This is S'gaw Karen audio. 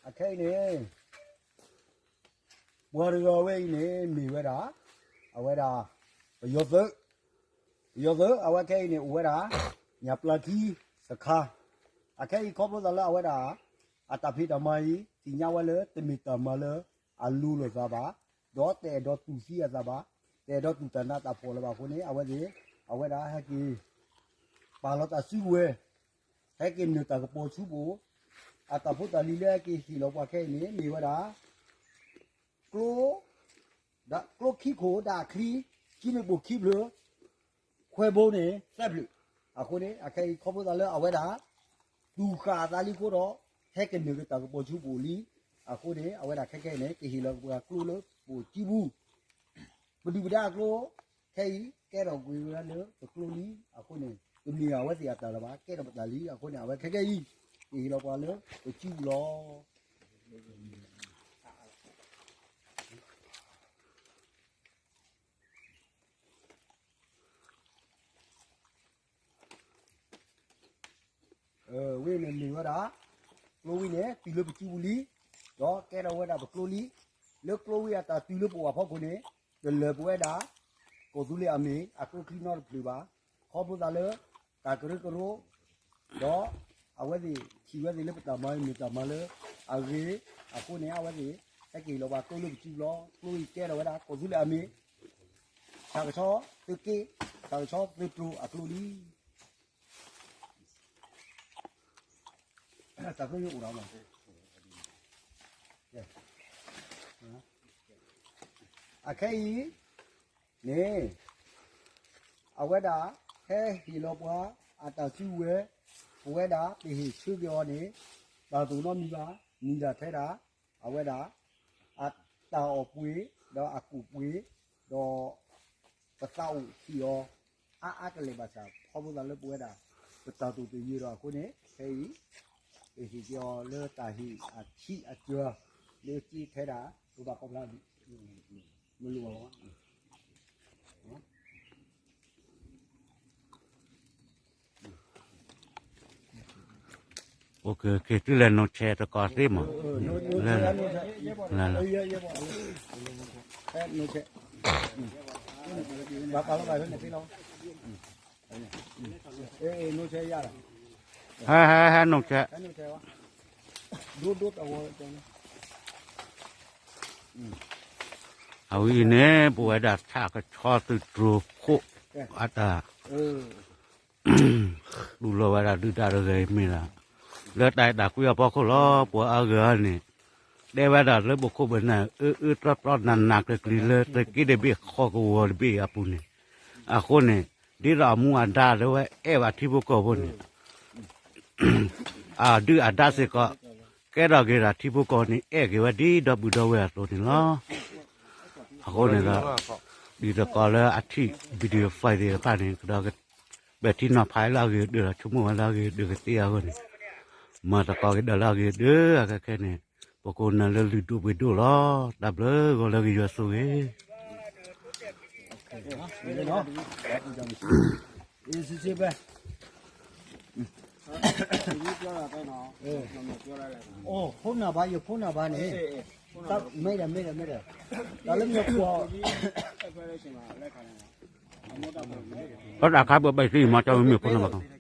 အခဲအံၤန့ၣ် ပှၤတဂၤဝဲအံၤန့ၣ် မ့ၢ်ဝဲဒၣ် အဝဲဒၣ် ပယီၤသုး, ပယီၤသုး အဝဲခဲအံၤန့ၣ် အိၣ်ဝဲဒၣ် ညၣ်ပျၢ်ခံတခါ, အခဲအံၤခီဖျိသးလၢအဝဲဒၣ် အတၢ်ဖံးတၢ်မၤအံၤ သ့ၣ်ညါဝဲလၢတမ့ၢ်တၢ်မၤလၢအလိၤလိာ်သးဘၣ်, ဒီးတအဲၣ်ဒိးတူၢ်သံအသးဘၣ်, တအဲၣ်ဒိးတူၢ်တၢ်နးတၢ်ဖှီၣ်လၢၤဘၣ်အဃိန့ၣ် အဝဲသ့ၣ် အဝဲဒၣ်ဟဲက့ၤ ပာ်လီၤတၢ်စုကဝဲၤ ဟဲက့ၤနုာ်တၢ်ကပီၤဆူပူၤ, အတၢ်ဖိတၢ်လံၤလၢဟဲက့ၤဟ့ၣ်လီၤပှၤခဲအံၤန့ၣ် မ့ၢ်ဝဲဒၣ် ကျိ ဒီးကျိခံခိၣ်ဒီးအချံ ခံဘ့ၣ်ဘိၣ်ခံဖျၢၣ် ခွဲဘိန့ၣ် သၢဖျၢၣ်, အဃိန့ၣ် အခဲအံၤခီဖျိသးလၢအဝဲဒၣ် တူၢ်ဃာ်အသးလံအဃိဒီး ဟဲကနုာ်က့ၤတၢ်ကပီၤဆူပူၤလံ, အဃိန့ၣ် အဝဲဒၣ်ခဲခဲအံၤန့ၣ် ကဟ့ၣ်လီၤက့ၤပှၤကျိလၢပအိၣ်ကံပူၤ ပဒုၣ်ပဒါအကျိ ခဲအံၤ ကဲထီၣ်ကွံာ်ဝဲဒၣ်လၢပကျိလံ, အဃိန့ၣ် တမ့ၢ်အဝဲသ့ၣ်အတၢ်လၢၤဘၣ် ကဲထီၣ်ပတၢ်လံ, အဃိန့ၣ် အဝဲခဲခဲအံၤ ကဟ့ၣ်လီၤပှၤလၢပစုပူၤလီၤ. ဝဲန့ၣ်မ့ၢ်ဝဲဒၣ် ကျိဝံၤန့ၣ် တုၤလၢပစုပူၤလံ, ဒီးကဲထီၣ်ဝဲဒၣ်ပကျိလံ, လၢကျိဝံၤအတၢ်တုၤလၢပအိၣ်အဖီခိၣ်န့ၣ် တလၢာ်ပဝဲဒၣ် ကီၢ်သူလ့ၤအမ့ၢ် အကျိချံနီတဖျၢၣ်ဘၣ်, ခီဖျိသးလၢ တၢ်ကရၢကရိ ဒီးအဝဲသ့ၣ်ထံၣ်ဝဲသ့ၣ်လၢပတၢ်မၤမ့ၢ်တၢ်မၤလၢအဂ့ၤ, အဃိန့ၣ် အဝဲသ့ၣ် ဟဲက့ၤလီၤပှၤကျိလၢပစုပူၤလီၤ, ကျိအံၤကဲထီၣ်ဝဲဒၣ် ကီၢ်သူလ့ၤအမ့ၢ် တၢ်ကဆီသုးက့, တၢ်ကဆီသုးတြိၤအကျိလံ. တၢ်ကျိယအိၣ်ဒီးမး, အခဲအံၤန့ၣ် အဝဲဒၣ် ဟဲဟ့ၣ်လီၤပှၤအတၢ်စုကဝဲၤ, ပဝဲဒၣ်ပဟ့ၣ်ဆၢက့ၤအီၤန့ၣ် တၢ်တအိၣ်နီတမံၤဘၣ်, မ့ၢ်ဒၣ်ထဲဒၣ် အဝဲဒၣ် အတၢ်အီၣ်ပှ့ၤ ဒီးအကူၣ်ပှ့ၤ, ဒီး ပသးအိၣ်ဟ့ၣ်အီၤ အါအါကလဲာ်ဘၣ်ဆၣ် ခီဖျိသးလၢပဝဲဒၣ် ပတၢ်တိာ်တယၢၤဒီးအဃိန့ၣ် ခဲအံၤ ပဟ့ၣ်က့ၤအီၤလၢတၢ်ဟ့ၣ်အထံအစၢၤ လၢက့ထဲဒၣ် ပဘၣ်ကီဖျါ မလိၣ်ဘၣ်လီၤ. က့ၤတုၤလဲၤနိးဆဲးတကီးသ့မး, လၢ လၢ ဟဲ ဟဲ ဟဲနိးဆဲး အဝဲအံၤန့ၣ် ပဝဲဒၣ်ထးကဆီသုးတြိၤခိၣ် အတၢ် တူၢ်လိာ်ဝဲဒၣ်ဒုၣ်ဒါတဂၤအံၤမ့ၢ်ဒၣ် လၢတၢ်အဲၣ်တၢ်ကွံအဖီခိၣ်လီၤ. ပှၤအါဂၤန့ၣ် တဲဝဲဒၣ်လၢပခိၣ်ပနၢ် အၢအၢပျီပျီနးနးကျံၤကျံၤလၢသုးက့တဘ့ၣ်ဃီကဝီၤတဘ့ၣ်အပူၤန့ၣ် အဃိန့ၣ် ဒ်သိးအမူအဒါလၢဝဲအဲၣ်ဘၣ်ထံဖိကီၢ်ဖိန့ၣ် အဒုၣ်အဒါစ့ၢ်ကီး ကဲထီၣ်က့ၤဒၣ်ထံဖိကီၢ်န့ၣ် အဲၣ်က့ၤဝဲဒ်ဒီပုၢ်ဒီဝဲၢ်အသိးန့ၣ်လီၤ. အဃိန့ၣ်ဒီး ဒ်သိးကီးလၢအထံၣ် video file သ့ၣ်တဖၣ်န့ၣ် ကဒီး ပဲာ်ထံနီၤဖးလၢအဂ့ၤကတၢၢ်ဒီး ဆိကမိၣ်ဝဲလၢအဂ့ၤကတၢၢ်ကသ့အဂီၢ်န့ၣ် မၤသကိးက့ၤဒီးလၢအဂ့ၤကတၢၢ် အခဲခဲန့ၣ် ပကိးနၤလၢလုၢ်ဒိၣ်ပှ့ၤဒိၣ်လီၤ. တၢ်ဘျုးဂီၤလၢကယွၤဆိၣ်ဂ့ၤ phone number ယ phone number န့ၣ် မ့ၢ်ဒီး မ့ၢ်ဒီး မ့ၢ်ဒီး တၢ်လၢမ့ၢ်ကွၢ် ဒီးတၢ်ခါပဘၣ်သ့ၣ်မၤတၢ်မ့ၢ် phone number